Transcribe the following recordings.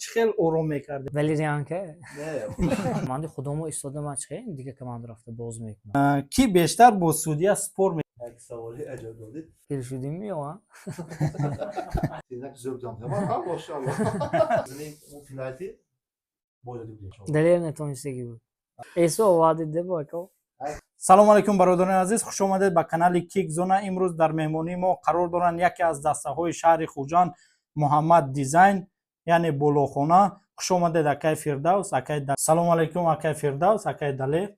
Чӣ хел ором мекардед? Валерьянка. Не. Командаи худомо истода, ман чихел дига команда рафта боз мекунам? Кӣ бештар бо судья спор Як саволи аҷаб додид. Пир шудим ё а? Сенак зӯр ҷам. Ҳа, мошалло. Зини он пенальти бой додем, иншалло. Далер натонистагӣ буд, эсо овардид дебо ако. Салому алайкум, бародарони азиз, хуш омадед ба канали Кик Зона. Имрӯз дар меҳмонии мо қарор доранд яке аз дастаҳои шаҳри Хуҷанд, Муҳаммад Дизайн, яъне Болохона. Хуш омадед, акай Фирдавс, акай. Салому алайкум, акай Фирдавс, акай Далер.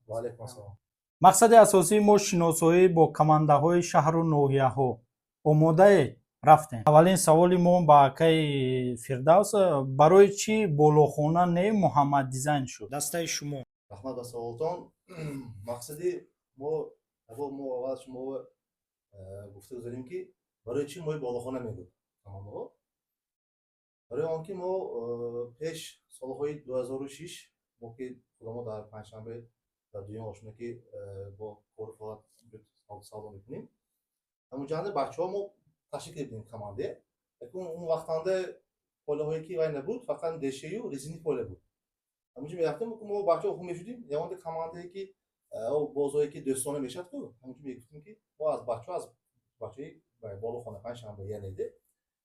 Ва алайкум ассалом. Мақсади асосии мо шиносоӣ бо командаҳои шаҳру ноҳияҳо. Омодаед? Рафтем. Аввалин саволи мо ба акаи Фирдавс: барои чӣ Болохона не, Муҳаммад Дизайн шуд дастаи шумо? Раҳмат ба саволтон. Мақсади мо аввал, мо аввал шумо гуфта гузарем, ки барои чӣ мои Болохона мегӯд командаҳо. Барои он ки мо пеш солҳои 2006 мо ки худамо дар Панҷшанбе дар дуюм ошно ки бо кору фаъолият савдо мекунем, ҳамунҷанда бачаҳо мо ташкил кардем команде. Якун он вақтанда поле ҳое ки вай набуд, фақат дешею резини поле буд. Ҳамунҷо мерафтем, мо бачаҳо хуб мешудем, ягонта командае ки бозое ки дӯстона мешавад ку, ҳамунҷо мегуфтем, ки мо аз бачаҳо, аз бачаи Болохона, Панҷшанбе, яъне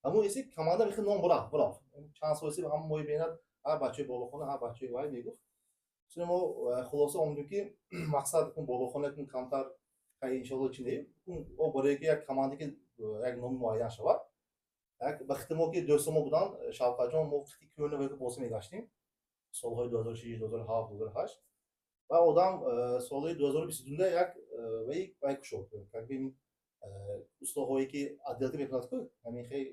ҳамун иси команда мехе ном бурафт. Чанд сол иси ҳама мои бинад, ҳар бачаи Болохона, ҳар бачаи вай мегуфт. Чун мо хулоса омадем, ки мақсад кун Болохона кун камтар хай, иншоалло, чи не о, барое ки як команде ки як номи муайян шавад. Як ба хити мо ки дӯстомо буданд, Шавқатҷон, мо хити кӯна вай бозӣ мегаштем солҳои 2006, 2007, 2008. Ва одам соли 2022 як вай кушод, как бы устоҳое ки отделка мекунад ку, ҳамин хел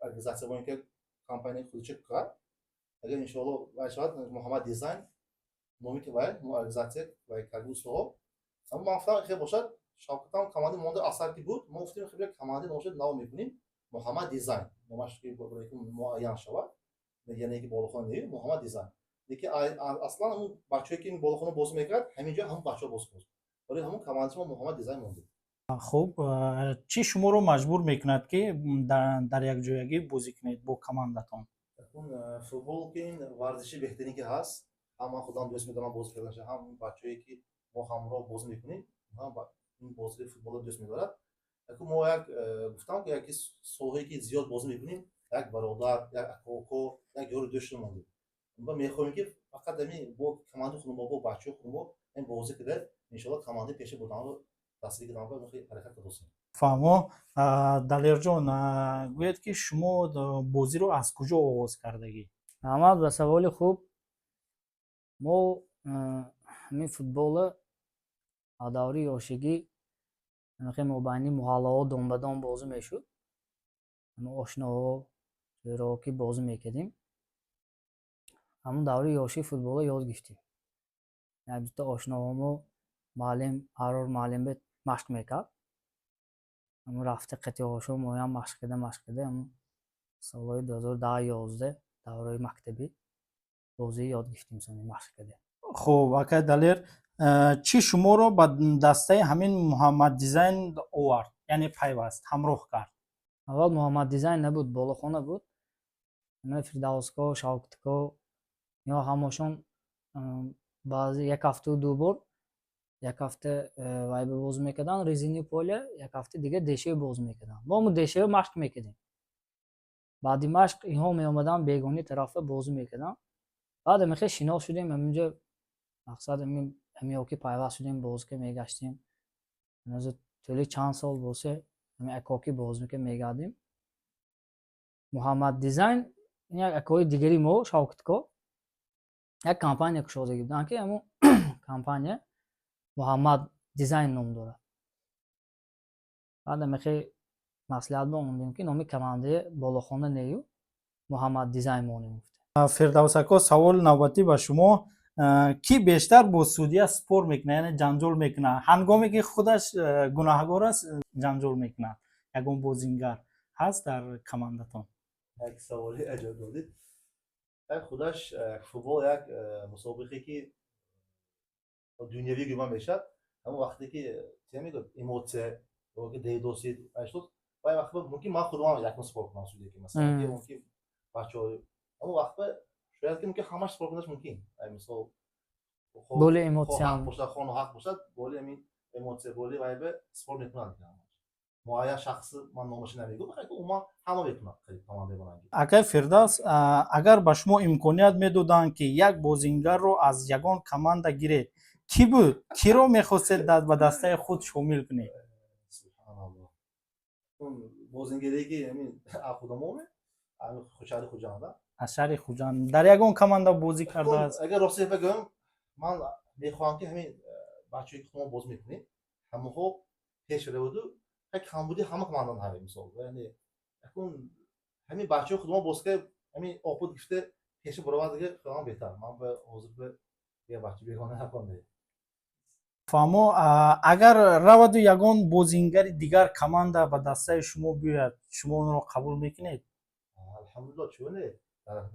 организация бо ин ки компания худича кард. Агар иншоалло вай шавад, Муҳаммад Дизайн номи ки вай мо организация вай как бы устоҳо. Аммо ман гуфтам, хел бошад, Шавкатам командаи монда асар ки буд, мо гуфтем, хел командаи номашо нав мекунем, Муҳаммад Дизайн номаш, ки барои ки муайян шавад, яъне ки Болохона не, Муҳаммад Дизайн. Лекин аслан ҳамун бачаҳое ки Болохона бозӣ мекард, ҳамин ҷо ҳамун бачаҳо бозӣ кунад. Барои ҳамун командаи мо Муҳаммад Дизайн мондем. Хуб, чӣ шуморо маҷбур мекунад, ки дар якҷоягӣ бозӣ кунед бо командатон? Футбол ки ин варзиши беҳтарин ки ҳаст, ҳам ман худам дӯст медорам бозӣ карданша, ҳам бачаҳое ки мо ҳамроҳ бозӣ мекунем, ҳам ин бозии футболро дӯст медорад. Яку мо як гуфтам, ки яки солҳое ки зиёд бозӣ мекунем, як бародар, як акоко, як ёру дӯст шуда мондем ва мехоҳем, ки фақат ҳамин бо командаи худмо, бо бачаҳои худмо ин бозӣ карда, иншоалло, командаи пеша бурданро, дастгирӣ карданро ҳаракат кардосем. Фаҳмо. Далерҷон, гӯед, ки шумо бозиро аз куҷо оғоз кардагӣ? Раҳмат ба саволи хуб. Мо ҳамин футболро аз даври ёшигӣ, ҳамихел мобайни муҳаллаҳо донбадон бозӣ мешуд, ҳама ошноҳо, ҷӯраҳо ки бозӣ мекардем, ҳамун даври ёшӣ футболро ёд гирифтем. Як дута ошноҳомо муаллим, Аҳрор муаллимбе машқ мекард, ҳамун рафта қатиҳошо моям машқ карда, машқ карда, ҳамун солҳои 2010, 11, давраҳои мактабӣ бозӣ ёд гирифтем, сони машқ карда. Хуб, акай Далер, чӣ шуморо ба дастаи ҳамин Муҳаммад Дизайн овард, яъне пайваст, ҳамроҳ кард? Аввал Муҳаммад Дизайн набуд, Болохона буд. Фирдавско, Шавкатко, ё ҳамошон баъзе як ҳафтаю ду бор, як ҳафта вайба бозӣ мекарданд, резини поле, як ҳафта дига дешево бозӣ мекарданд. Мо ҳамун дешево машқ мекардем. Баъди машқ инҳо меомаданд, бегони тарафа бозӣ мекарданд. Баъд ҳамихел шинос шудем ҳаминҷо, мақсад ҳамиҳо ки пайваст шудем, бозӣ ка мегаштем. Тӯли чанд сол бозе ҳамин акоки бозӣ ка мегардем. Муҳаммад Дизайн ин як акои дигари мо, Шавкатко, як компания кушодагӣ буданд, ки ҳамун компания Муҳаммад Дизайн ном дорад. Баъд ҳамихел маслиҳат бо омадем, ки номи командаи Болохона нею, Муҳаммад Дизайн монем гуфта. Фирдавс ако, саволи навбатӣ ба шумо: кӣ бештар бо судья спор мекунад, яъне ҷанҷол мекунад, ҳангоме ки худаш гунаҳгор аст, ҷанҷол мекунад? Ягон бозингар ҳаст дар командатон? Як саволи аҷаб додид. Як худаш футбол як мусобиқе ки дунявӣ гӯма мешавад. Ҳамон вақте ки чӣ мегӯяд, эмоция ки дедосид шуд, вай вақт мумкин ман худам якум спор кунам судья ки, масалан, ки бачаҳо ҳамон вақт Ҳамаш спор карданаш мумкин. Ай, мисол, боли хоҳ эмоция. Ҳақ бошад, хоҳ ноҳақ бошад, боли ҳамин эмоция, боли вайбе спор мекунад ҳамаш. Муайян шахси ман номаша намегӯм, умуман ҳама мекунад, командаи баланги. Акай Фирдавс, агар ба шумо имконият медоданд, ки як бозингарро аз ягон команда гиред, кӣ буд, киро мехостед ба дастаи худ шомил кунед? Субҳаналлоҳ, он бозингаре ки ҳамин худамоме, шаҳри Хуҷанда? Аз шаҳри Хуҷанд, дар ягон команда бозӣ кардааст. Агар рости бигӯям, ман мехоҳам, ки ҳамин бачаҳое ки мо бозӣ мекунем, ҳамаҳо пеш раваду. Камбуди ҳама командан ҳай, мисол, яъне якун ҳамин бачаҳои худмо боз ка ҳамин опыт гирифта пеши баровад, дига хелам беҳтар. Ман ба ҳозир ба я бача бегона наконде. Фаҳмо, агар раваду ягон бозингари дигар команда ба дастаи шумо биёяд, шумо онро қабул мекунед? Алҳамдулилло, чуне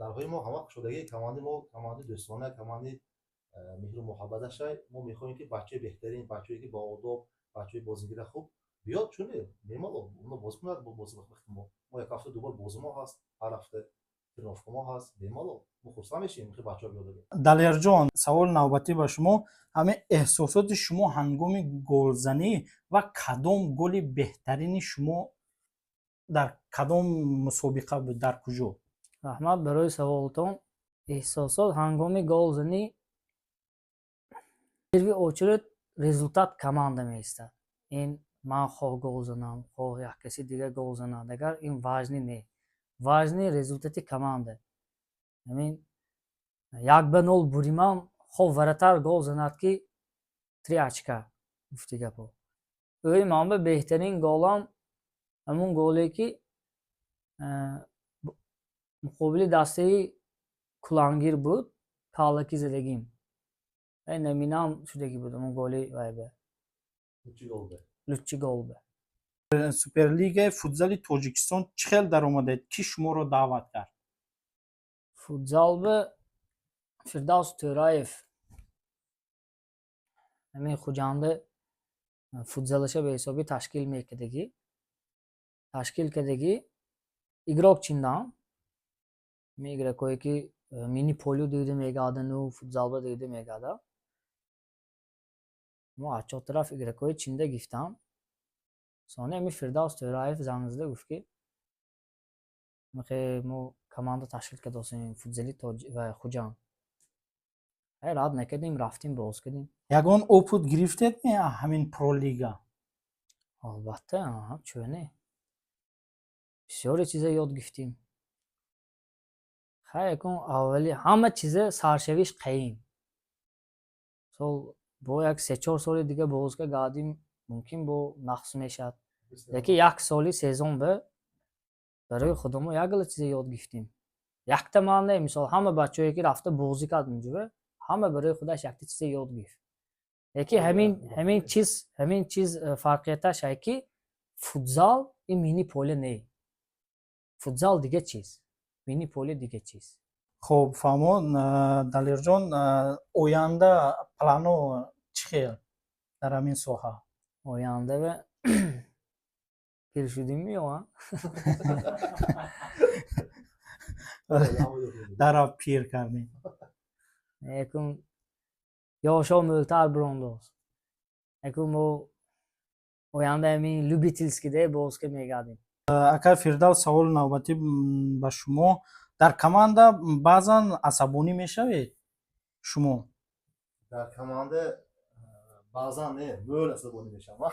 дарҳои мо ҳама кушодагӣ. Командаи мо командаи дӯстона, командаи меҳру муҳаббаташай. Мо мехоҳем, ки бачаи беҳтарин, бачае ки боодоб, бачаи бозингара хуб биёд, чуне бемалол оно бозӣ кунад. Бозӣ вақти мо як ҳафта дубор бозӣ мо ҳаст, ҳар ҳафта тренировка мо ҳаст, бемалол мо хурсанд мешавем, ки бачаҳо биёд. Далерҷон, саволи навбатӣ ба шумо: ҳамин эҳсосоти шумо ҳангоми голзанӣ ва кадом голи беҳтарини шумо дар кадом мусобиқа буд, дар куҷо? Раҳмат барои саволтон. Эҳсосот ҳангоми голзанӣ, первый очередь результат команда меистад. Ин ман хоҳ гол занам, хоҳ як каси дигар гол занад, агар ин важный не, важный результати команда. Ҳамин 1-0 буримам, хоҳ вратарь гол занад, ки три очка гуфти гапо. Ӯи ман ба беҳтарин голам ҳамун голе, ки муқобили дастаи Кулангир буд, каллаки задагим. Наминам шудагӣ буд ҳамун голи вайбе. Лучший голбе. Суперлигаи футзали Тоҷикистон чӣ хел даромадед? Кӣ шуморо даъват кард? Футзалбе Фирдавс Тӯраев ҳамин Хуҷанди футзалаша ба ҳисоби ташкил мекардагӣ, ташкил кардагӣ, игрок чиндан. Ҳамин игрокое ки мини полю дида мегардану футзалба дида мегарда. Мо аз чор тараф игрокҳои чинда гирифтам. Сони ҳамин Фирдавс Тӯраев занг зада гуфт, ки мо команда ташкил кардосем футзали Хуҷанд. Рад накардем, рафтем, боз кардем. Ягон опыт гирифтед ми ҳамин пролига? Албатта, чӯ не, бисёре чиза ёд гирифтем. Хай, якун аввали ҳама чиза саршавиш қаим. Мисол, бо як се-чор соли дига бозга гардим, мумкин бо нақс мешавад, лекин як соли сезон ба барои худамо як гала чиза ёд гирифтем. Якта ман не, мисол, ҳама бачаҳое ки рафта бозӣ кард унҷо, ҳама барои худаш якта чиза ёд гирифт. Лекин ҳамин чиз фарқияташ ай, ки футзал ин мини поле не, футзал дига чиз, мини поле дига чиз. Хуб, фаҳмо. Далерҷон, оянда плано чӣ хел дар ҳамин соҳа? Оянда пир шудем ё Дара пир кардем. Якун ёшо мӯлтар бирондоз. Якун мо оянда ҳамин любительский де боз ка мегардем. Акай Фирдавс, саволи навбатӣ ба шумо: дар команда баъзан асабонӣ мешавед шумо? Дар команда баъзан не, мӯл асабонӣ мешавам,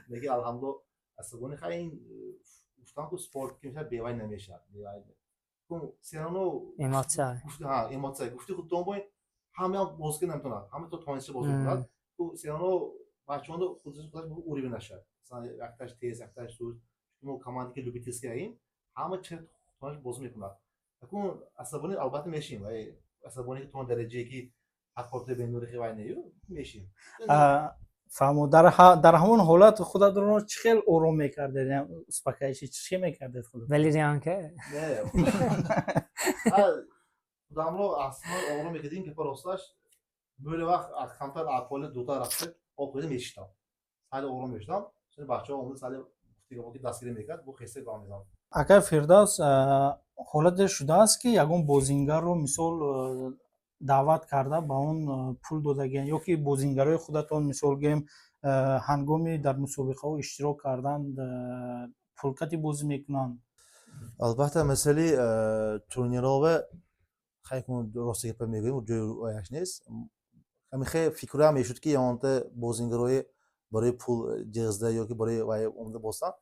лекин алҳамдулилла асабонӣ хай ин гуфтам ку, спорт ки мешавад, бевай намешавад. Всё равно эмоция. Эмоция гуфти худтон, бо ҳамаам бозӣ карда наметавонад, ҳама то тонисша бозӣ кунад. Всё равно бачаҳоndo худаш уровень нашавад, масалан, якташ тез, якташ суст. Мо команде ки любительский аим, ҳама чӣ тониш бозӣ мекунад. Акун асабонӣ албатта мешем, асабонӣ ки то дараҷае ки ҳаққоти бенурихи вай нею мешем. Фаҳмо, дар ҳамон ҳолат худатро чӣ хел ором мекардед, успокоиши чӣ мекардед худат? Валерианка. Не, худамро аслан ором мекардем, ки росташ мӯле вақт камтар поле дута рафта об хӯрда мешиштам, сали ором мешудам. Бачаҳо омада, сали гуфтигамо ки дастгирӣ мекард, бо хеста гам мезанам. Акай Фирдавс, ҳолате шудааст, ки ягон бозингарро, мисол, даъват карда, ба он пул додагиан ё ки бозингарои худатон, мисол гӯем, ҳангоми дар мусобиқаҳо иштирок кардан пулкати бозӣ мекунанд? Албатта, масъалаи турнирова хай, рости гапа мегӯем, ҷои ояш нест. Ҳамихе фикрҳоям мешуд, ки ягонта бозингарои барои пул ҷиғзда ё ки барои вай омада бозтан,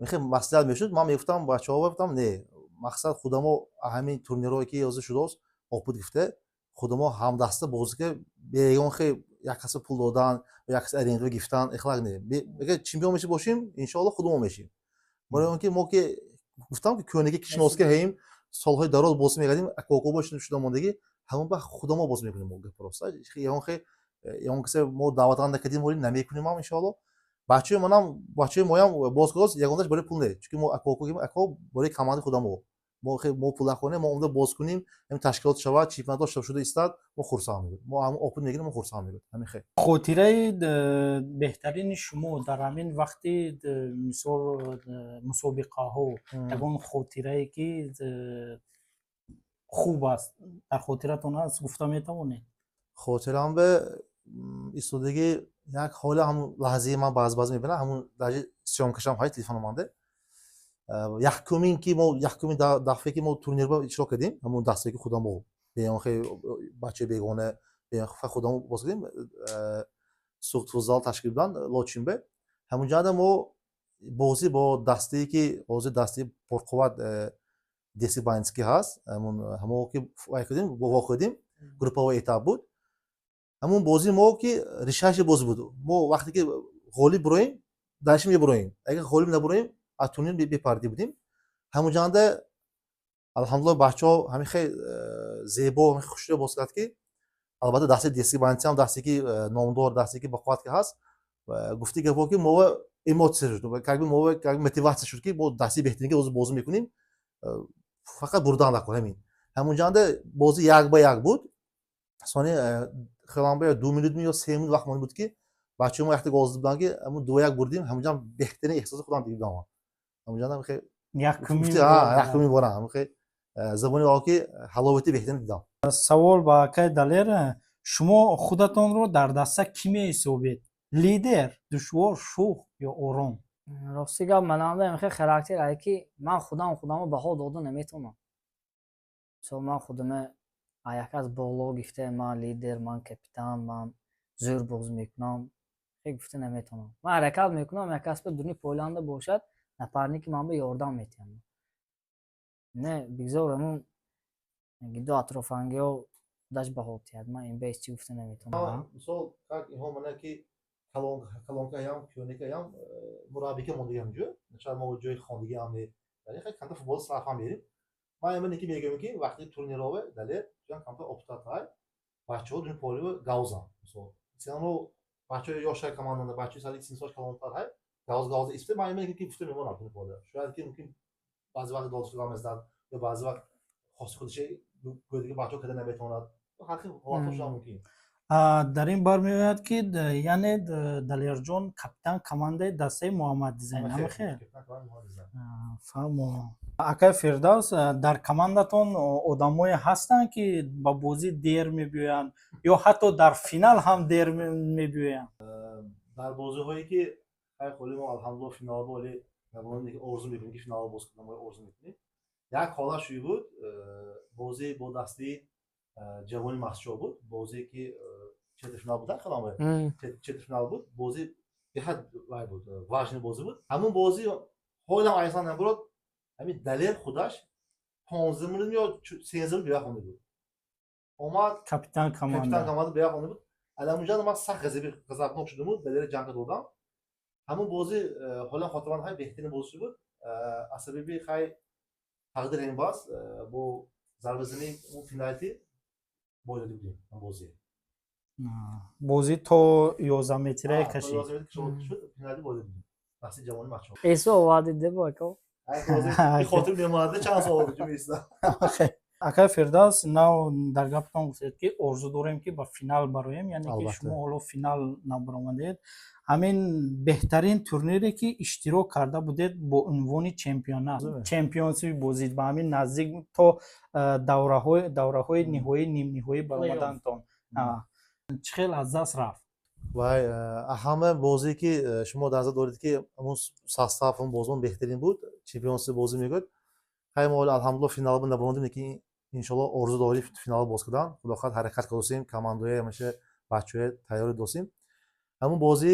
мехе маслиҳат мешуд. Ман мегуфтам бачаҳо, гуфтам, не, мақсад худамо ҳамин турнирҳое ки ҳозир шудааст, опыт гирифта, худамо ҳамдаста бозӣ ка, беягон хе як каса пул додан, як каса аренда гирифтан ихлақ не. Агар чемпион меша бошем, иншоалло, худамо мешем, барои он ки мо ки гуфтам, ки кӯнаги шиноска ҳаем, солҳои дароз бозӣ мекардем, акоко шуда мондагӣ, ҳамон ба худамо бозӣ мекунем. Мо гап рост, ягон хе ягон касе мо даъватан накардем, вале намекунем ҳам, иншоалло. Бачаи манам, бачаи моям боз кардост, ягонташ барои пул не, чунки мо акоко, ако барои командаи худамо. Мо мо пул нахонем, мо омада боз кунем, ҳамин ташкилот шавад, чемпионатҳо шуда истад, мо хурсанд мегӯем, мо ҳамон опыт мегирем, мо хурсанд мегӯем, ҳамин хел. Хотираи беҳтарини шумо дар ҳамин вақти, мисол, мусобиқаҳо, ягон хотирае, ки хуб аст, дар хотиратон аст, гуфта метавонед? Хотирам бе истодагӣ як ҳола, ҳамун лаҳзаи ман баъз баъз мебинам, ҳамун даже съёмкашам ҳай телефоном монде. Якумин ки мо, якумин дафъе ки мо турнирба иштирок кардем, ҳамун дастае ки худамо, беон хе бачаи бегона, фақат худамо боз кардем, Суғд футзал ташкил будан Лочинбе. Ҳамунҷода мо бозӣ бо дастае, ки ҳозир дастаи пурқувват Деси Банский ҳаст, ҳамун ҳамо ки вай кардем, вохӯрдем, групповой этап буд. Ҳамун бозии мо ки решающий бозӣ буд. Мо вақте ки ғолиб буроем, дальше мебуроем, агар ғолиб набуроем, аз турнир бепардӣ будем. Ҳамунҷанда, алҳамдулилла, бачаҳо ҳамин хел зебо, ҳамин хушрӯ боз кард, ки албатта дастаи Деси Банси ҳам дасте ки номдор, дасте ки бақувват ки ҳаст. Гуфти гапҳо, ки мо эмоция шуд, как бы мо как мотивация шуд, ки мо дастаи беҳтарин ки бозӣ мекунем, фақат бурдан накун. Ҳамин ҳамунҷанда бозӣ 1 ба 1 буд. Сони хелам 2 минут ё 3 минут вақт монда буд, ки бачаҳо мо якта гол зада буданд, ки ҳамун 2-1 бурдем. Ҳамунҷа беҳтарин эҳсоси худам дидам. Ҳамунҷанда якумин бора забони о ки ҳаловати беҳтарин дидам. Савол ба акай Далер: шумо худатонро дар даста кӣ меҳисобед? Лидер, душвор, шӯх ё ором? Рости гап, мананда хел характер ае, ки ман худам худамо баҳо дода наметавонам. Мисол, ман худаме як аз боло гифта, ман лидер, ман капитан, ман зӯр бозӣ мекунам, хел гуфта наметавонам. Ман ҳаракат мекунам, як кас ба дуни пойланда бошад, напарники ман ба ёрдам метиҳам. Не, бигзор ҳамун гиду атрофангиҳо худаш баҳо диҳад, ман ин беҳ чӣ гуфта наметавонам. Мисол, как инҳо мана ки калонкаям, кӯнакаям, мураббика мондагӣ ҳамҷо, шояд мо ҷои хондагӣ ҳам не, камта футбол сарф ҳам берем. Ман имин ки мегӯям, ки вақти турнирове далер ҷан камта опытатай, бачаҳо дуни поливо гавзан. Мисол, сиано бачаҳои ёша команданда, бачаҳои сари синсош калонтар ҳай, гавз гавза исте. Ман имин ки гуфта мемонам, дуни поливо шояд ки мумкин баъзе вақт додшуда мезанад ё баъзе вақт хоси худаше гӯйдаги бачаҳо када наметавонад, ҳар хел ҳолатҳо шуда мумкин. Дар ин бармеояд, ки яъне Далерҷон капитан командаи дастаи Муҳаммад Дизайн, ҳамахел фаҳмо. Акай Фирдавс, дар командатон одамое ҳастанд, ки ба бозӣ дер мебиёянд ё ҳатто дар финал ҳам дер мебиёянд? Дар бозиҳое ки хай холи мо, алҳамдулилла, финалба, вале орзу мекунем, ки финалба боз кунем, орзу мекунем. Як ҳолат шуи буд, бозӣ бо дастаи Ҷавони Мастчоҳ буд, бозие ки четвертьфинал буд, хелам четвертьфинал буд, бозӣ беҳад вай буд, важный бозӣ буд. Ҳамун бозӣ ҳолам айсан набурод, ҳамин Далер худаш 15 минут ё 13 минут бевақт монда буд, омад. Капитан команда. Капитан команда бевақт монда буд. Аламунҷа ман сахт ғазабнок шудаму Далера ҷанг додам. Ҳамун бозӣ ҳолам хотирманд, ҳай беҳтарин бозӣ буд. Аз сабаби хай тақдир ҳамин бас, бо зарбазании пеналти бой дода будем бозӣ. Бозӣ то 11 метрае кашид. Пеналти бой дода будем дасти Ҷавони Мастчоҳ. Эсо овардид, бо ако. Хотир мемонад, чанд сол. Акай Фирдавс, нав дар гаптон гуфтед, ки орзу дорем, ки ба финал бароем, яъне ки шумо ҳоло финал набаромадед. Ҳамин беҳтарин турнире, ки иштирок карда будед бо унвони чемпионат, чемпионси бозид, ба ҳамин наздик то давраҳои ниҳоӣ, нимниҳоӣ баромадантон, чӣ хел аз даст рафт? Вай ҳама бозие, ки шумо дар назар доред, ки ҳамун состав, ҳамун бозон беҳтарин буд, чемпионси бозӣ мегӯяд. Хай, мо алҳамдулилла финалба набаромадем, лекин иншоалло орзу дорем финал боз кардан. Худо хоҳад, ҳаракат кардосем, командоя ҳамеша бачаҳоя тайёрӣ досем. Ҳамун бозӣ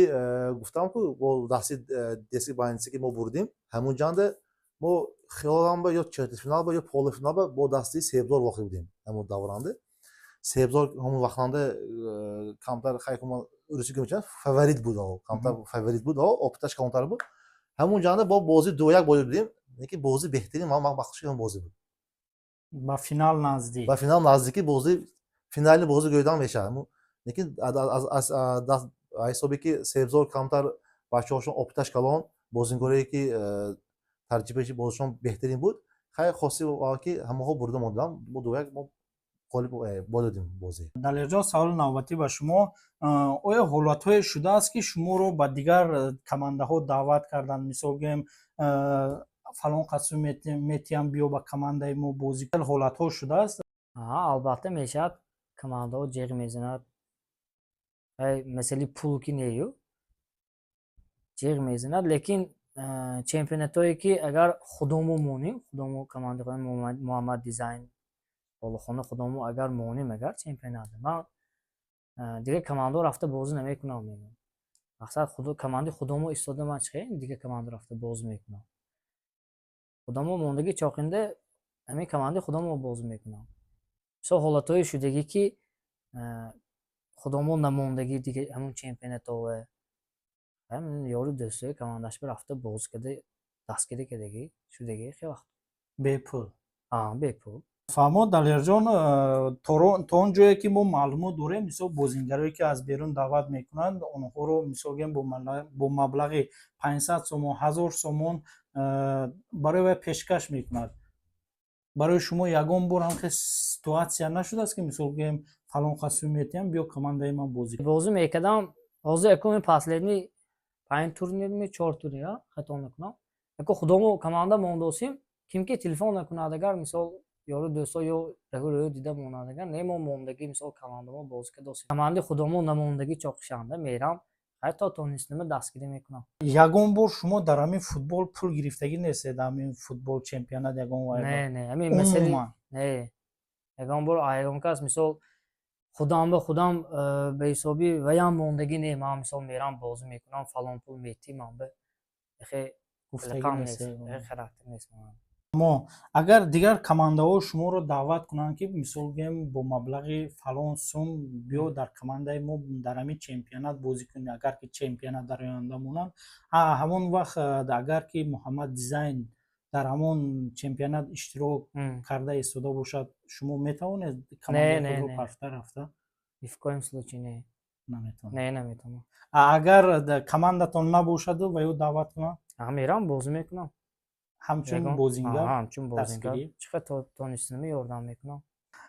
гуфтам, ку бо дасти детский больница, ки мо бурдем, ҳамун ҷанда мо хиёлам ба ё четвертьфинал ба, ё полуфинал ба бо дасти Себзор вохӯрда будем. Ҳамун давранда Себзор ҳамун вақтанда камтар, хай, русӣ мечанд, фаворит буд, камтар фаворит буд, опыташ камтар буд. Ҳамун ҷанда бо бозӣ 2-1 бозӣ будем, лекин бозӣ беҳтарин ман бахши ҳамун бозӣ буд. Ба финал наздик. Ба финал наздикӣ, бозӣ финали бозӣ гӯидан мешавад, лекин аз ҳисобе, ки Себзор камтар бачаҳошон опыташ калон, бозингарое, ки таҷрибаи бозишон беҳтарин буд, хай, хоси ки ҳамаҳо бурда монданд, мо 2-1 мо ғолиб бододем бозӣ. Далерҷон, саволи навбатӣ ба шумо. Оё ҳолатҳое шудааст, ки шуморо ба дигар командаҳо даъват карданд, мисол гӯем, фалон қасм метиҳам, биё ба командаи мо бозӣ? Ҳолатҳо шудааст? Албатта, мешавад, командаҳо ҷеғ мезанад. Масъалаи пул ки нею, ҷеғ мезанад, лекин чемпионатҳое, ки агар худомо монем, худомо командаи Муҳаммад Дизайн, Болохона, худомо агар монем, агар чемпионат, ман дигар командаҳо рафта бозӣ намекунам, мегӯям. Мақсад, командаи худомо истода, ман чихе дигар команда рафта бозӣ мекунам? Худамо мондагӣ чоқинда, ҳамин командаи худамо бозӣ мекунам. Мисол, ҳолатҳое шудагӣ, ки худамо намондагӣ дига ҳамун чемпионатове, ёру дӯстои командаш рафта бозӣ карда, дастгирӣ кардагӣ шудагӣ хеле вақт. Бепул? Бепул. Фаҳмо, Далерҷон, то он ҷое, ки мо маълумот дорем, мисол, бозингарое, ки аз берун даъват мекунанд, онҳоро, мисол гӯем, бо маблағи 500 сомон, 1000 сомон барои вай пешкаш мекунад. Барои шумо ягон бор ҳамхел ситуация нашудааст, ки, мисол гӯем, фалон қасм метиҳам, биё командаи ман бозӣ? Бозӣ мекардам. Ҳозир якуми последний панҷ турнирми, чор турнир, хато накунам, яко худамо команда мондосим, ким ки телефон накунад, агар, мисол, ёру дӯсто ё раҳу рӯ дида монад, агар не, мо мондагӣ, мисол, командамо бозӣ кардосем, командаи худамо намондагӣ чоқишанда, мерам, ҳатто тонистима дастгирӣ мекунам. Ягон бор шумо дар ҳамин футбол пул гирифтагӣ нестед, ҳамин футбол чемпионат ягон? Не, ҳамин масъали не, ягон бор ягон кас, мисол, худам ба худам ба ҳисоби ваям мондагӣ не. Ман, мисол, мерам, бозӣ мекунам, фалон пул метӣ ман ба хе характер нест. Мо агар дигар командаҳо шуморо даъват кунанд, ки, мисол гӯем, бо маблағи фалон сум биё дар командаи мо дар ҳамин чемпионат бозӣ кунӣ, агар ки чемпионат дар оянда монанд, ҳамон вақт агар ки Муҳаммад Дизайн дар ҳамон чемпионат иштирок карда истода бошад, шумо метавонед командаи худро партофта рафта? Ни в коем случае не. Наметавонед? Не, наметавонам. Агар командатон набошаду ва ё даъват кунанд? Мерам, бозӣ мекунам. Ҳамчун бозингар? Ҳамчун бозингар, чӣ қадр тонистинами ёрдам мекунам.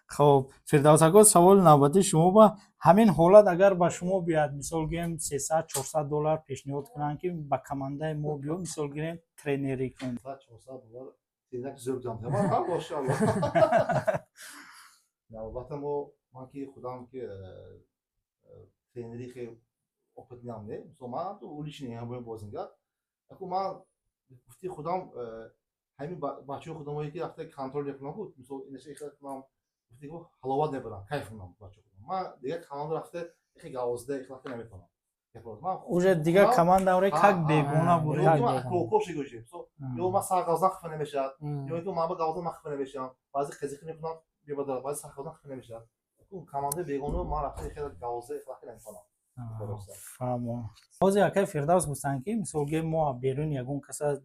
Хоб, Фирдавс ако, саволи навбатии шумо ба ҳамин ҳолат: агар ба шумо биёяд, мисол гӯем, 300, 400 доллар пешниҳод кунанд, ки ба командаи мо биё, мисол гирем, тренерӣ кун? 400 доллар тенак зӯр ҷамъ кардам, мошаалло. Албатта, мо, ман ки худам ки тренери хеле опытный ам не, мисол, ман уличный ҳамои бозингар. Аку ман гуфти худам ҳамин бачаҳои худамое, ки рафта контроль мекунам буд, мисол, инаша ихел кунам, гуфти ҳаловат мебарам, кайф кунам бачаҳо худам. Ман дигар команда рафта ихе гавозда ихел рафта наметавонам. Уже дигар команда как бегона буд. Ё ман сар гавзан хифа намешавад, ё ин ки ман ба гавзан ман хифа намешавам. Баъзе қазиқӣ мекунам, мебадарад, баъзе сар гавзан хифа намешавад. Командаи бегона ман рафта ихел гавозда ихел рафта наметавонам. Фаҳмо. Ҳозир акай Фирдавс гуфтанд, ки, мисол гӯем, мо берун ягон каса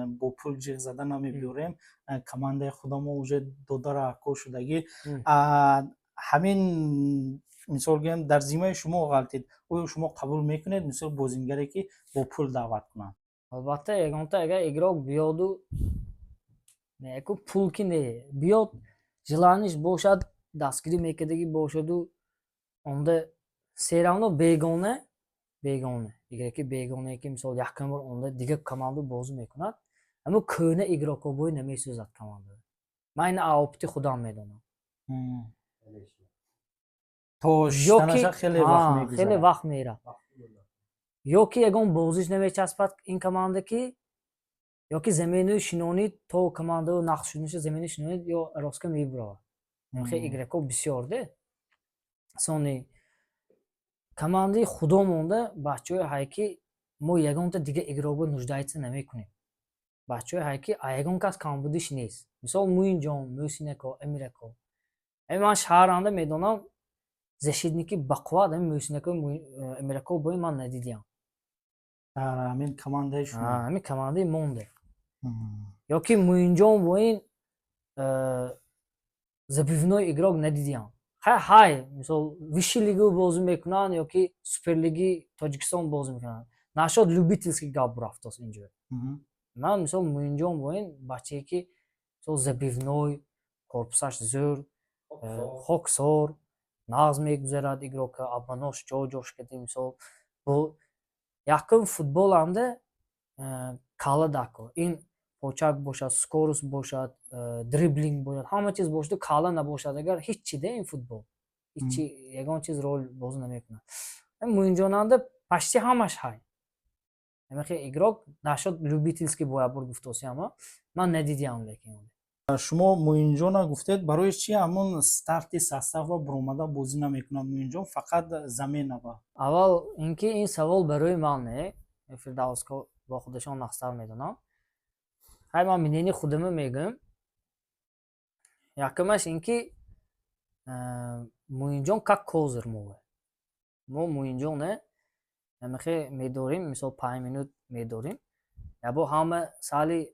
бо пул ҷиғ зада намебиёрем, командаи худамо уже додара акко шудагӣ. Ҳамин, мисол гӯем, дар зиммаи шумо ғалтид, оё шумо қабул мекунед, мисол, бозингаре, ки бо пул даъват кунанд? Албатта, ягонта агар игрок биёду, неку пул ки не биёд. Желание ш бошад, дастгирӣ мекардагӣ бошаду онда всё равно бегона игроки бегонае, ки мисол якум бор онда дигар команда бозӣ мекунад, ҳамун кӯҳна игрок ҳо бой намесӯзад команда. Ман ина опыт и худам медонам. То шиштанаша хеле вақт мегузарад. Хеле вақт меравад, ё ки ягон бозиш намечаспад ин команда ки, ё ки замена ю шинонид, то командао нақш шуданаша замена ю шинонид, ё роска мебуравад. Хеле игрок ҳо бисёр де. Сони командаи худо монда бачаҳое ҳай, ки мо ягонта дигар игрок ба нуждаться намекунем. Бачаҳое ҳай, ки ягон кас камбудиш нест, мисол Муинҷон, Мӯсинако, Амирако. Ман шаҳранда медонам, защитник и бақувват ами Мӯсинако, Амирако бои ман надидиям. Дар ҳамин командаи шумо? Ҳамин командаи монде. Ё ки Муинҷон боин забивной игрок надидиям. Ҳай, мисол, высший лигу бозӣ мекунанд ё ки суперлиги Тоҷикистон бозӣ мекунанд. Нашод любительский гап рафтост инҷо. Ман, мисол, Муинҷон боин бачае, ки мисол забивной, корпусаш зӯр, хоксор, нағз мегузарад игрок а, обманош ҷо ҷош кардем. Мисол, бо якум футболамда калла дако ин почак бошад, скорость бошад, дриблинг бошад, ҳама чиз бошаду калла набошад агар, ҳиччи де ин футбол ҳиччи, ягон чиз роль бозӣ намекунад. Муинҷонанда почти ҳамаш ҳай. Ҳамихе игрок нашод любительский бояд бур гуфтоси, ама ман надидиам, лекин. Шумо Муинҷона гуфтед, барои чи ҳамон старти состав ва баромада бозӣ намекунад Муинҷон, фақат замена ба? Аввал ин ки ин савол барои ман не, Фирдавско бо худашон нақстар медонам. Ҳай, ман мнение худама мегӯям. Якумаш ин ки Муинҷон как козырь мове. Мо Муинҷоне ҳамихе медорем, мисол, 5 минут медорем, ябо ҳама сали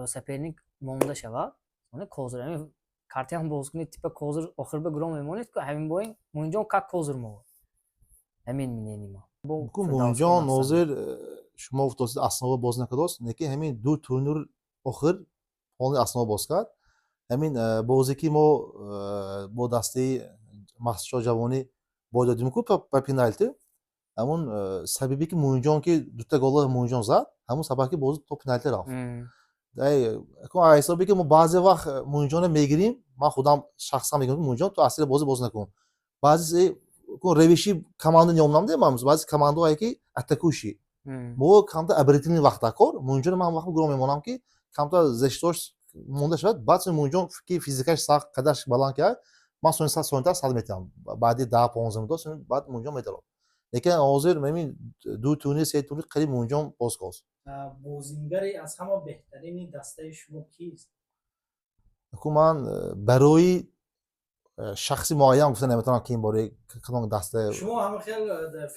соперник монда шавад, козырь картиам боз кунед, типа козырь охир ба гуром мемонед ку. Ҳамин боин Муинҷон как козырь мове, ҳамин мнение ма. Муинҷон ҳозир шумо гуфтосид, основа боз накардост, неки ҳамин ду турнир охир полный основа боз кард. Ҳамин бозе ки мо бо дастаи Махсусшо ҷавонӣ бой додим ку ба пеналти, ҳамун сабабе ки Муинҷон ки дута гола Муинҷон зад, ҳамун сабаб ки бозӣ то пеналти рафт. Ҳисобе ки мо баъзе вақт Муинҷона мегирем, ман худам шахсан мегӯям, ки Муинҷон, ту асли бозӣ боз накун. Баъзе равиши команда ниёмнам де, баъзе командаҳое ки атакующий, мо камта оборонительный вақт кор Муинҷона ман вақт гуроҳ мемонам, ки камта защита ош монда шавад. Баъд Муинҷон ки физикаш сахт, қадаш баланд ки, ман сонитар сад метиҳам, баъди 10-15 минут баъд Муинҷон метарод. Лекин ҳозир мемин ду турнир, се турнир қариб Муинҷон боз кост. Бозингари аз ҳама беҳтарини дастаи шумо кист? Ку ман барои шахси муайян гуфта наметавонам, ки ин бораи кадом даста. Шумо ҳама хел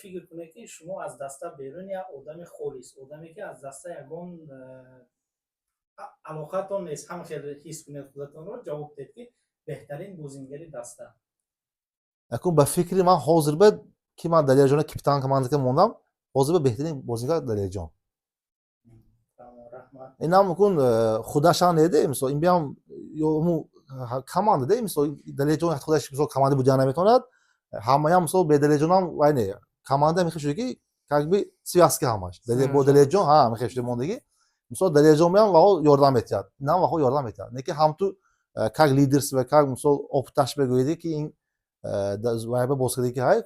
фикр кунед, ки шумо аз даста берун як одами холис, одаме ки аз даста ягон алоқатон нест, ҳама хел ҳис кунед худатонро, ҷавоб диҳед, ки беҳтарин бозингари даста. Акун ба фикри ман, ҳозир ба ки ман Далерҷона капитан команда ка мондам, ҳозир ба беҳтарин бозингар Далерҷон. Раҳмат. Инам кун худашам неде, мисол, ин биям ё ҳамун команда де. Мисол, Далерҷон худаш, мисол, команда будан наметавонад, ҳамаям, мисол, бе Далерҷонам вай не, команда мехе шуда, ки как бы связка ҳамаш бо Далерҷон ҳа мехе шуда мондагӣ. Мисол, Далерҷон биям ваҳо ёрдам метиҳад, инам ваҳо ёрдам метиҳад, не ки ҳамту как лидерство, как, мисол, опыт аш бегӯяде, ки ин вайба боз кардаги ки ҳай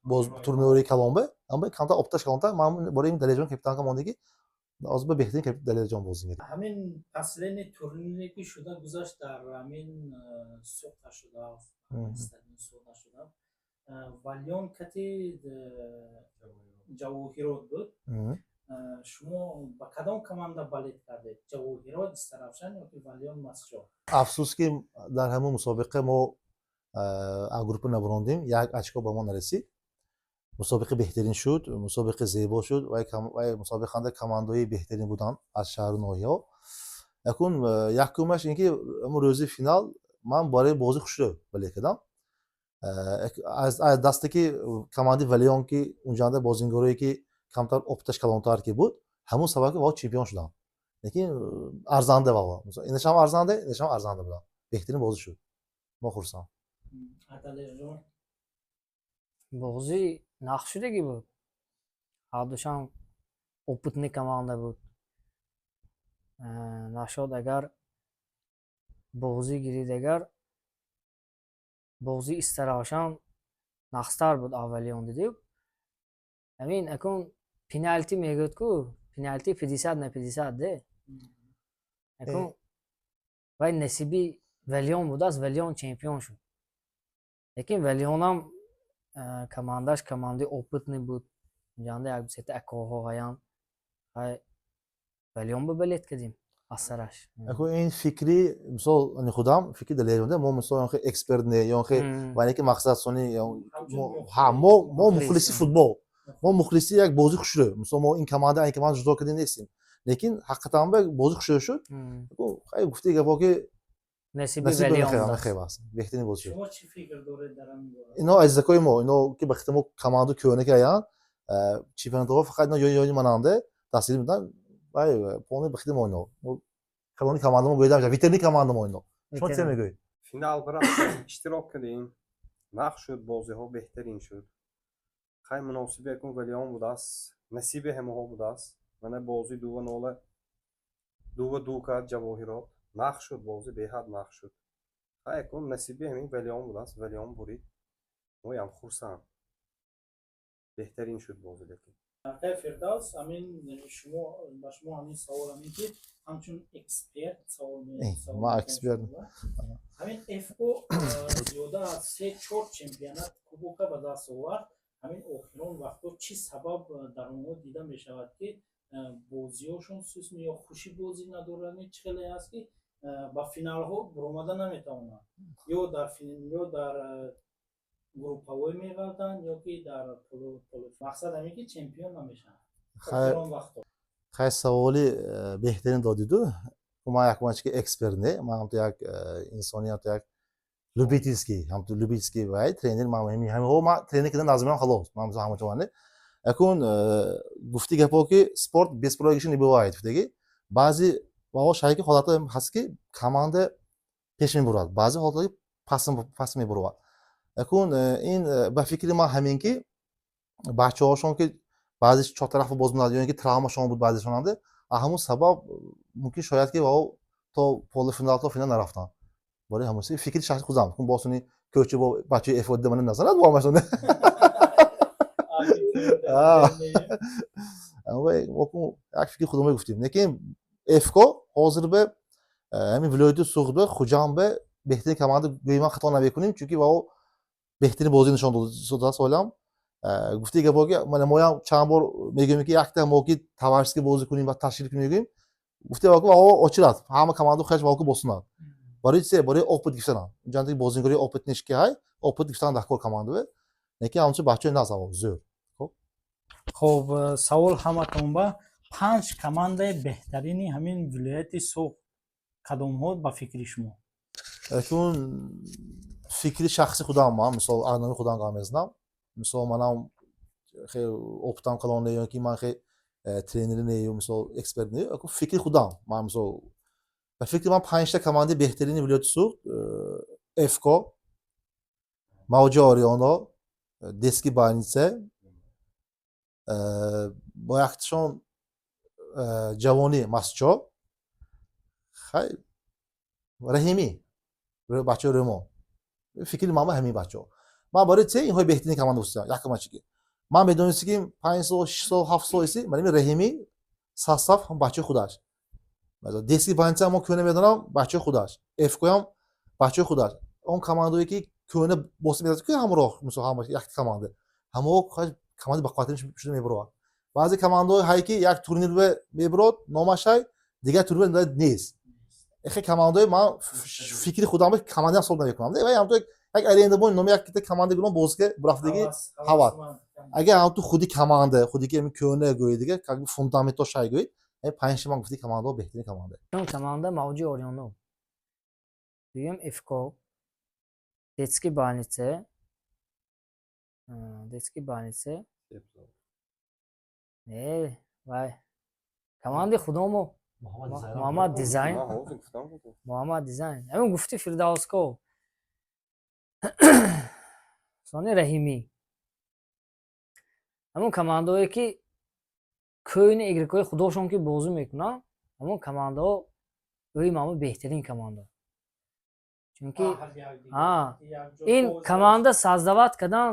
боз турнири калонбе, аммо камтар опыт аш калонтар. Ман бораи ин Далерҷон капитан ка мондагӣ, ҳозир ба беҳтарин Далерҷон бозингар. Ҳамин последний турнире ки шуда гузашт, дар ҳамин суқта шуда, стадион суқта шуда, Валиён кати Ҷавоҳирот буд. Шумо ба кадом команда болеть кардед: Ҷавоҳирот Истаравшан ё ки Валиён Масҷо? Афсӯс, ки дар ҳамон мусобиқа мо аз группа набарондем, як очко ба мо нарасид. Мусобиқа беҳтарин шуд, мусобиқа зебо шуд. Вай мусобиқанда командаҳои беҳтарин буданд аз шаҳру ноҳияҳо. Якун якумаш ин ки ҳамон рӯзи финал ман барои бозӣ хушрӯ болеть кардам. Аз дасте ки командаи Валиён, ки унҷанда бозингарое ки камтар опыт аш калонтар ки буд, ҳамон сабаб ки вао чемпион шудам. Лекин арзанда вао инашам арзанда, инашам арзанда будам, беҳтарин бозӣ шуд. Мо хурсанд. Аталерҷон? Бозӣ нақшшудагӣ буд, ҳардушам опытный команда буд. Нашод агар бозӣ гирид, агар бозӣ истаравшан нақстар буд. Аввалиён дидӣ, ҳамин акун пеналти мегӯяд ку, пеналти 50 на 50 де. Акун вай насиби Валиён будааст, Валиён чемпион шуд, лекин Валиёнам командаш командаи опытный буд. Инҷанда як сета акоҳо ҳаянд. Вай Валиён ба болеть кардем аз сараш. Аку ин фикри, мисол, ани худам фикри далеронда, мо, мисол, ёнхе эксперт не, ёнхе вале ки мақсад сони ҳа, мо мухлиси футбол, мо мухлиси як бозӣ хушрӯ. Мисол, мо ин команда ҷудо карда нестем, лекин ҳақиқатан ба бозӣ хушрӯ шуд. Хай, гуфти гапо ки насиби насиби Валиён хел будааст. Хел аст, беҳтарин бозӣ шуд. Шумо чӣ фикр доред дар ҳамин бора? Ино азизакои мо, ино ки ба хити мо команду кӯҳна ки аянд, чемпионатҳо фақат ино ёни мананде дастгирӣ медан. Вай полный ба хити мо, ино калони команда мо гӯядам, ветерани команда мо ино. Шумо чӣ мегӯед? Финал рафтем, иштирок кардем, нақш шуд, бозиҳо беҳтарин шуд. Хай, муносиби якун Валиён будааст, насиби ҳамаҳо будааст. Мана, бозӣ дува нола, 2-2 кард Ҷавоҳирот. Нақш шуд бозӣ, беҳад нақш шуд. Хай, якун насиби ҳамин Валиён будааст, Валиён бурид, моям хурсанд, беҳтарин шуд бозӣ, лекин Акай Фирдавс, ҳамин шумо, ба шумо ҳамин савол, ҳамин ки ҳамчун эксперт савол савол ман метавон эксперт. шумо. Ҳамин ФК зиёда аз се чор чемпионат, кубока ба даст овард. Ҳамин охирон вақтҳо чӣ сабаб дар онҳо дида мешавад, ки бозиҳошон суст ё хуши бозӣ надоранд? Чӣ хеле аст, ки ба финалҳо баромада наметавонанд, ё дар группавой меғалтанд, ё ки дар мақсад ҳамин ки чемпион намешаванд охирон вақтҳо? Хай, саволи беҳтарин додиду. Ман як ки эксперт не, ман ҳамту як инсони, ҳамту як любительский, ҳамту любительский вай тренер. Ман ҳамиҳо ман тренер кардан назмирам, халос. Ман мисол ҳаматоване якун гуфти гапо ки спорт без проигрыша не бывает гуфтаги. Баъзи ваҳо шай ки ҳолатҳо ҳаст, ки команда пеш мебурад, баъзе ҳолатҳо пас мебурад. Якун ин ба фикри ман ҳамин ки бачаҳошон ки баъзе чортарафа боз мекунад ё ин ки травмашон буд баъзешонанде, ҳамун сабаб мумкин шояд ки ваҳо то полуфинал, то финал нарафтанд. Барои ҳамун фикри шахси худам кун, босуни кӯча бо бачаи эфоди мана назанад бо ҳамашон. Як фикри худам гуфтем, лекин ФК ҳозир бе ҳамин вилояти Суғд бе, Хуҷанд бе беҳтарин команда гӯи ман хато намекунем, чунки ваҳо беҳтарин бозӣ нишон додааст. Ҳолам гуфти гапо ки мана моям чанд бор мегӯем, ки якта мо ки товарищеский бозӣ кунем ва ташкил кунем, мегӯем, гуфти гапо ваҳо очирад, ҳама команда хеш ваҳо ки босунад. Барои се, барои опыт гирифтанам. Инҷа бозигари опыт неш ки ҳай опыт гирифтан дар кор команда бе, лекин ҳамчун бачаҳои наз ҳаво зӯр. Хоб, савол ҳаматон ба: панҷ командаи беҳтарини ҳамин вилояти Суғд кадомҳо ба фикри шумо? Чун фикри шахси худам, ман, мисол, аз номи худам гап мезанам. Мисол, манам хеле опытам калон не, ё ки ман хеле тренери не, ё, мисол, эксперт не. Фикри худам, ман, мисол, ба фикри ман панҷта командаи беҳтарини вилояти Суғд: ФК, Мавҷи Ориёно, Детский больница, бо якташон Ҷавонӣ Масчо, хай, Раҳимӣ, бачаҳои Рӯмон. Фикри ман ба ҳамин бачаҳо. Ман барои че инҳои беҳтарин команда гуфтам? Якама чӣ ки ман медонистам, ки 5 сол, 6 сол, 7 сол иси манами Раҳимӣ састаф бачаи худаш, Детский больница мо кӯна медонам, бачаи худаш, ФКоям бачаи худаш. Он командое ки кӯна босӣ медад ки ҳамроҳ, мисол, ҳама як команда, ҳамао командаи бақувваттарин шуда мебарояд. Баъзе командаҳое ҳай ки як турнир мебарод, номаш ҳай, дигар турнир нест. Эхе командаҳои ман фикри худам командаам ҳисоб намекунам. Вай ҳамто як аренда бо номи якта команда гулон бозига бурафтаги ҳават. Агар ҳамту худи команда, худи ки ҳамин кӯна гӯед, дига как бы фундаментҳо шай гӯед, панҷ ман гуфти командаҳо беҳтарин команда. Команда Мавҷи Ориёно, дуюм ФК, Детский больница, Детский больница не, вай командаи худомо, Муҳаммад Дизайн, Муҳаммад Дизайн, ҳамин гуфти Фирдавско. Сони Раҳимӣ, ҳамон командаое, ки кӯйни игрокои худошон ки бозӣ мекунанд, ҳамон командаҳо ӯи маъмул беҳтарин команда, чунки ин команда создавать кардан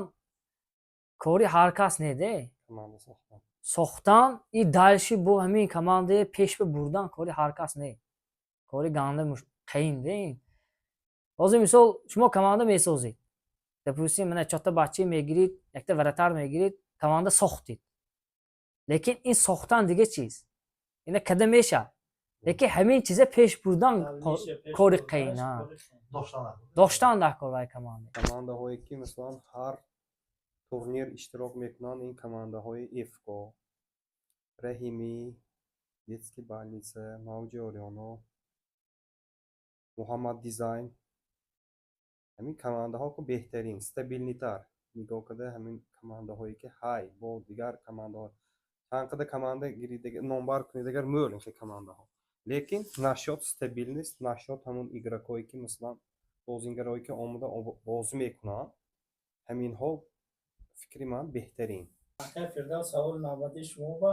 кори ҳар кас неде. Команда сохтан. Сохтан и дальше бо ҳамин командае пеш бурдан кори ҳар кас не, кори ганда қиин де ин. Ҳозир, мисол, шумо команда месозед, допустим, мана чорта бача мегирид, якта вратарь мегирид, команда сохтид, лекин ин сохтан дига чиз, ина када мешавад, лекин ҳамин чиза пеш бурдан кори қиин. Доштан дар кор вай команда. Командаҳое, ки, масалан, ҳар турнир иштирок мекунанд, ин командаҳои ФК Раҳимӣ, детский больница, Мавҷи Ориёно, Муҳаммад Дизайн, ҳамин командаҳо ку беҳтарин, стабильный тар нигоҳ карда, ҳамин командаҳое, ки ҳай бо дигар командаҳо чанд қадар команда гирид, номбар кунед, агар мӯл ин хел командаҳо, лекин насчёт стабильность, насчёт ҳамон игрокое, ки, масалан, бозингарое, ки омода бозӣ мекунанд, ҳаминҳо, фикри ман, беҳтарин. Акай Фирдавс, саволи навбатии шумо ба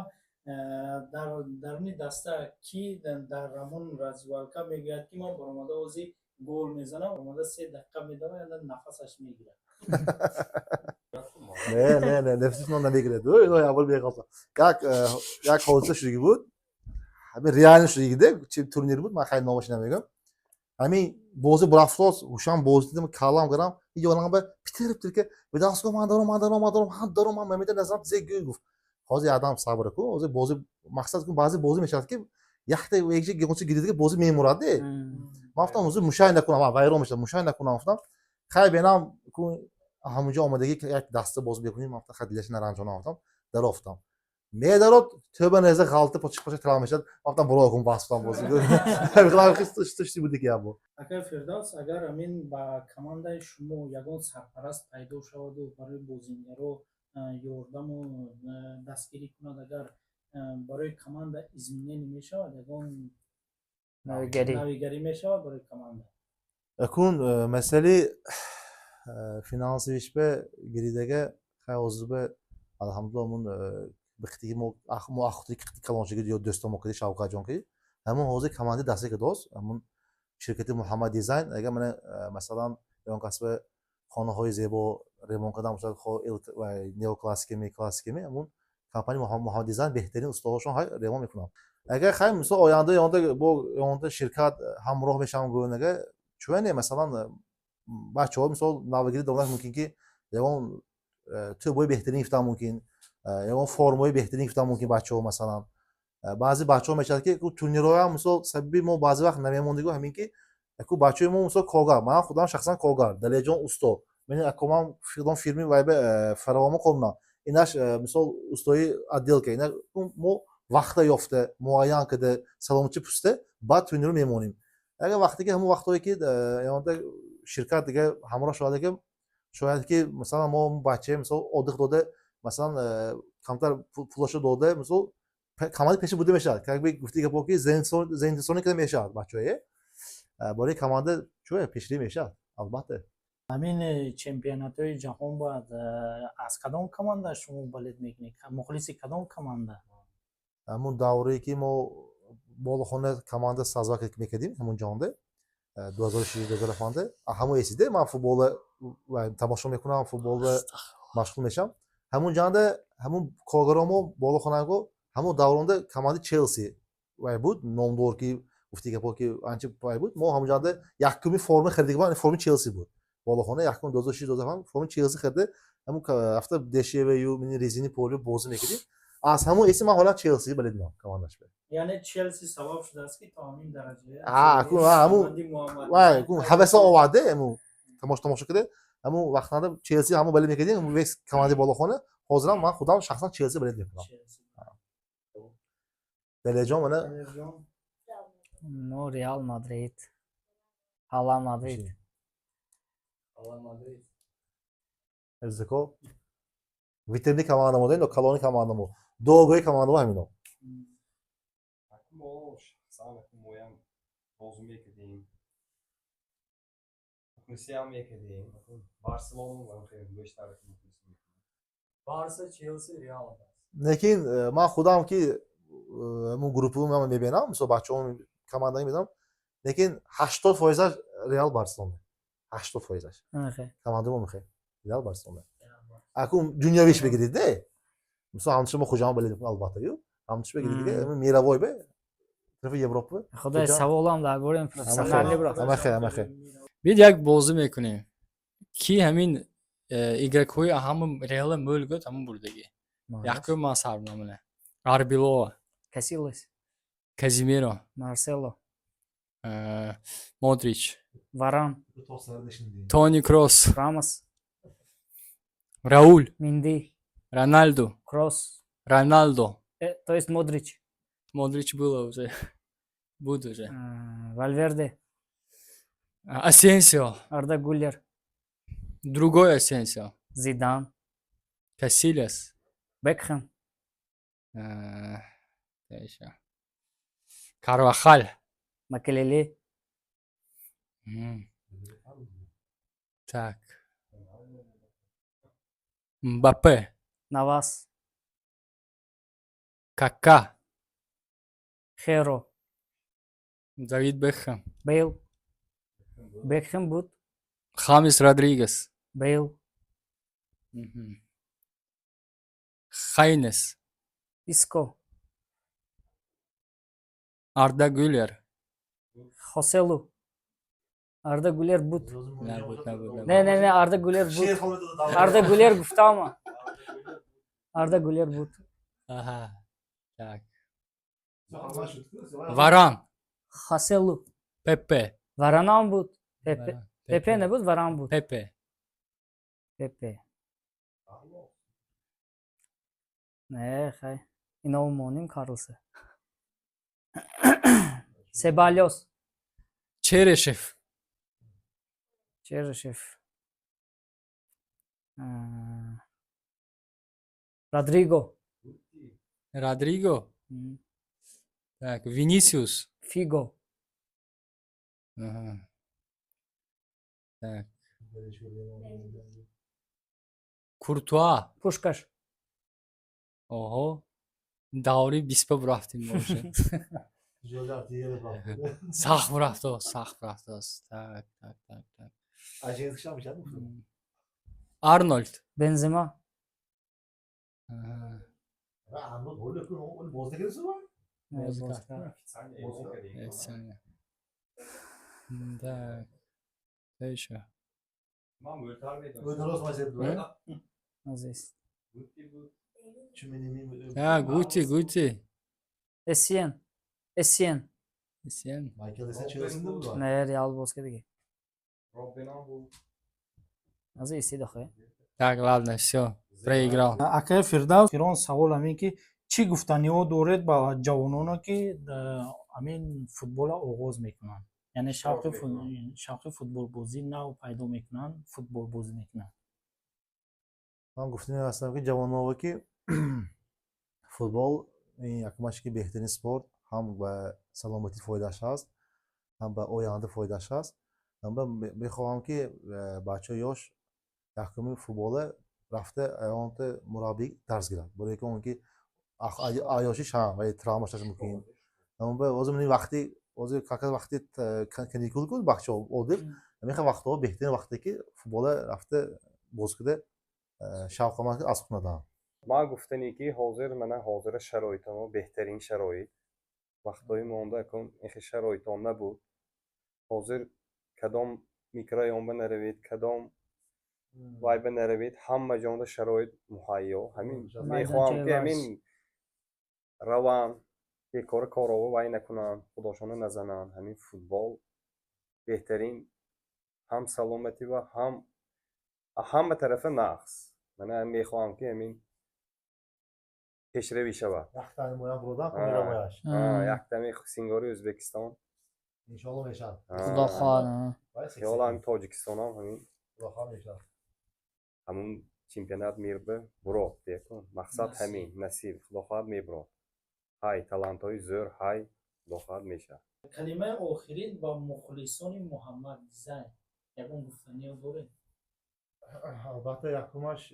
дар даруни даста ки дар ҳамон раздевалка мегӯяд, ки ман баромада ҳозир гол мезанам, омада 3 дақиқа медавад, нафасаш мегирад? Не, не, не, нафасиш намегирад. Аввал мехостам як ҳодиса шудагӣ буд, ҳамин реально шудагиде, чи турнир буд, ман хайр, номаш намегӯям. Ҳамин бозӣ бурафтоз, ҳушам бозӣ дидам, каллам кардам, ёнам ба питир питир ки видаско, ман дорам, ман дорам, ман дорам, ҳам дорам, ман мемида назарам зе гӯй гуфт. Ҳозир адам сабр кун, ҳозир бозӣ мақсад кун. Баъзе бозӣ мешавад, ки якта якҷи гончи гирида, бозӣ мемурад де. Ман гуфтам, ҳозир мушай накунам, вайрон мешавад, мушай накунам, гуфтам. Хай, бенам кун, ҳамунҷо омадагӣ, як даста бозӣ мекунем. Ман гуфтам, хай, дилаш наранҷонам, гуфтам. Дарофтам, медарод, тӯба неза ғалта почи почи травма мешавад. Ман гуфтам, буро кун, бас, гуфтам, бозӣ тушти буди ки як бор. Акай Фирдавс, агар ҳамин ба командаи шумо ягон сарпараст пайдо шаваду барои бозингаро ёрдаму дастгирӣ кунад, агар барои команда изменение мешавад, ягон навигарӣ? Навигарӣ мешавад барои команда? Акун масъали финансовый ш бе гиридага, хай, ҳозир алҳамдулилла, мун биқтиги мо ахтиги қити калоншиги ё дӯстомо киди, Шавкатҷон ки ҳамун ҳозир командаи дастӣ кидост, ҳамун ширкати Муҳаммад Дизайн. Агар мана, масалан, ягон касбе хонаҳои зебо ремонт кардан бошад, хо неоклассиками, классиками, ҳамун компания Муҳаммад Дизайн беҳтарин устоҳошон ҳай ремонт мекунанд. Агар, хай, мисол, оянда ёнда бо ёнда ширкат ҳамроҳ мешавам, гӯян, агар чӯне, масалан, бачаҳо, мисол, навагирӣ доранд, мумкин ки ягон тӯбои беҳтарин гирифтан мумкин, ягон формаи беҳтарин гирифтан мумкин бачаҳо. Масалан, баъзе бачаҳо мешавад, ки турнирҳоям, мисол, сабаби мо баъзе вақт намемондагӣ ҳамин ки яку бачаҳои мо, мисол, коргар, ман худам шахсан коргар, Далерҷон усто, мени акомам фидон фирми вайбе фаровомо кор, инаш, мисол, устои отделка, ина мо вақта ёфта, муайян карда, саломатӣ пуста, баъд турнирро мемонем. Агар вақте ки ҳамон вақтҳое ки ягонта ширкат дига ҳамроҳ шавад, ки шояд ки, масалан, мо бачае, мисол, отдых дода, масалан, камтар пулашо дода, мисол, команда пеши буда мешавад, как бы гуфти гапо ки заинтересован карда мешавад бачаҳое, барои команда чӯ пешрӣ мешавад, албатта. Ҳамин чемпионатҳои ҷаҳон бояд аз кадом команда шумо болеть мекунед, мухлиси кадом команда? Ҳамун даврае ки мо Болохона команда создавать мекардем, ҳамун ҷонда 2006, 2007, ҳамон эсиде, ман футболро тамошо мекунам, футболро машғул мешавам. Ҳамун ҷанда ҳамун коргаро мо Болохонаго, ҳамун давронда командаи Челси вай буд номдор, ки гуфти гапо ки анча вай буд. Мо ҳамун ҷанда якуми форма харида, форми Челси буд. Болохона якум 2006, 2007 форми Челси харида, ҳамун рафта дешевый ю резини поли бозӣ мекардем. Аз ҳамун эси ман ҳола Челси болеть мекунам командаш. Яъне Челси сабаб шудааст, ки то ҳамин дараҷа ҳамун вай ҳаваса оварде, ҳамун тамошо карда, ҳамун вақтанда Челси ҳамун болеть мекардем, весь командаи Болохона. Ҳозирам ман худам шахсан Челси болеть мекунам. Далерҷон, мана. Мо Реал Мадрид, Ҳала Мадрид. Мадрид. Зико витрини команда мо, ино калони команда мо, долгои команда мо ҳамино. Мо шахсан моям бозӣ мекардем. Мухлисиам мекардем. Барселона бештар мухлисӣ мекунем. Барса, Челси, Реал. Лекин ман худам ки ҳамун группаам мебинам, мисол, бачаҳо команда мебинам, лекин 80 фоизаш Реал, Барселона, 80 фоизаш командамо мехе Реал, Барселона. Акун дунёвиш бигирид, не, мисол, ҳамчун мо Хуҷанд болеть мекунем, албатта, ю ҳамчун бигирид дига мировой бе тарафи Европа. Худои, саволам дар бораи профессионали бро. Амахе, амахе. Бид як бозӣ мекунем, ки ҳамин игрокҳои ҳама Реала мӯл гӯд, ҳамон бурдагӣ. Якум ман сар намуна: Арбелоа. Касилас. Казимиро. Марсело. Модрич. Варан. Тони Кросс. Рамос. Рауль. Минди. Роналду. Кросс. Роналдо. То есть Модрич. Модрич было уже, буд уже. Валверде. Асенсио. Арда Гуллер. Другой Асенсио. Зидан. Касилас. Бекхэм. Карвахаль. Макелеле. Так, Мбаппе. Навас. Кака. Херо. Давид Бекхэм. Бейл, Бекхэм буд. Хамис Родригес. Бейл. Хайнес. Иско. Арда Гюлер. Хоселу. Арда Гулер буд. Набуд, набуд. Не, не, не, Арда Гулер буд. Арда Гулер гуфтама, Арда Гулер буд. Ага. Так, Варан. Хоселу. Пепе. Варанам буд. Пепе, Пепе набуд, Варан буд. Пепе. Пепе не, хай, ино моним. Карлсе, Себалёс. Черешев. Черышев, Родриго. Родриго. Так, Винисиус. Фиго. Ага. Так, Куртуа. Пушкаш. Оҳо, даври биспа бурафтем бошад. Сахт бурафтост, сахт бурафтост. Так, так, так, так. Арнольд. Бензема. Ага. Не, Боз боз кард. кард. Официально. Так. Что ещё? Азиз. А, Гути, Гути. Эссиен, Эссиен. Эссиен. Не, Реал боз кардиги. Азиз истид охе. Так, ладно, всё. Проиграл. Акаи Фирдавс, охирон савол ҳамин ки чӣ гуфтаниҳо доред ба ҷавононо, ки ҳамин футбола оғоз мекунанд, яъне шавқи футболбозӣ нав пайдо мекунанд, футболбозӣ мекунанд? Ман гуфтани ҳастам, ки ҷавонова ки футбол ин якумаш ки беҳтарин спорт, ҳам ба саломатӣ фоидааш ҳаст, ҳам ба оянда фоидааш ҳаст. Мехоҳам, ки бачаҳои ёш якуми футбола рафта ягонта мураббӣ дарс гирад, барое ки он ки аёшиш ҳам ва травма шаш мумкин. Ҳозир ман вақти ҳозир как раз вақти каникул ку бачаҳо отдых, ҳамин вақтҳо беҳтарин вақте ки футбола рафта боз кида шавқаманд аз худ. Ман гуфтане, ки ҳозир мана ҳозира шароитамо беҳтарин шароит. Вақтҳои монда акун ихе шароитон набуд. Ҳозир кадом микрорайонба наравед, кадом вайба наравед, ҳама ҷонда шароит муҳайё. Ҳамин мехоҳам, ки ҳамин раванд, бекора корова вай накунанд, худошона назананд. Ҳамин футбол беҳтарин, ҳам саломатӣ ва ҳам ҳама тарафа нағз. Мана мехоҳам, ки ҳамин пешравӣ шавад. Яктами сингори Ӯзбекистон. Иншоалло, мешавад. Худо хоҳад. Хиёлам, Тоҷикистонам ҳамин ҳамун чемпионат мирба бурод деку. Мақсад ҳамин, насиб, худо хоҳад, мебурод. Ҳай, талантҳои зӯр ҳай, худо хоҳад, мешавад. Калимаи охирин ба мухлисони Муҳаммад Дизайн. Ягон гуфтаниё доред? Албатта, якумаш,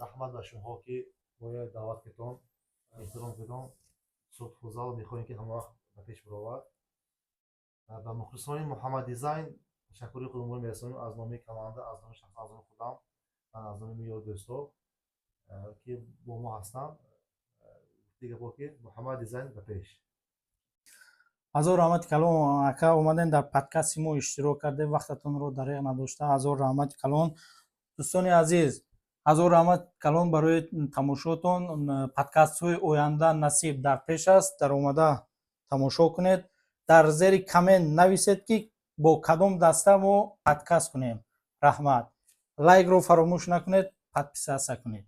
раҳмат ба шумоҳо, ки моя даъват кардон, эҳтиром кардон. Суғд Футзал мехоҳем, ки ҳама вақт ба пеш баровад. Ба мухлисони Муҳаммад Дизайн ташаккури худамро мерасонем аз номи команда, аз номи шахсан, аз номи худам, аз номи меёр дӯстҳо, ки бо мо ҳастанд. Гуфти гапо, ки Муҳаммад Дизайн ба пеш! Ҳазор раҳмати калон, ака, омадем, дар подкасти мо иштирок кардем, вақтатонро дареғ надошта. Ҳазор раҳмати калон. Дӯстони азиз, ҳазор раҳмат калон барои тамошотон. Подкастҳои оянда насиб дар пеш аст, дар омада тамошо кунед. Дар зери коммент нависед, ки бо кадом даста мо подкаст кунем. Раҳмат, лайкро фаромӯш накунед, подписаться кунед.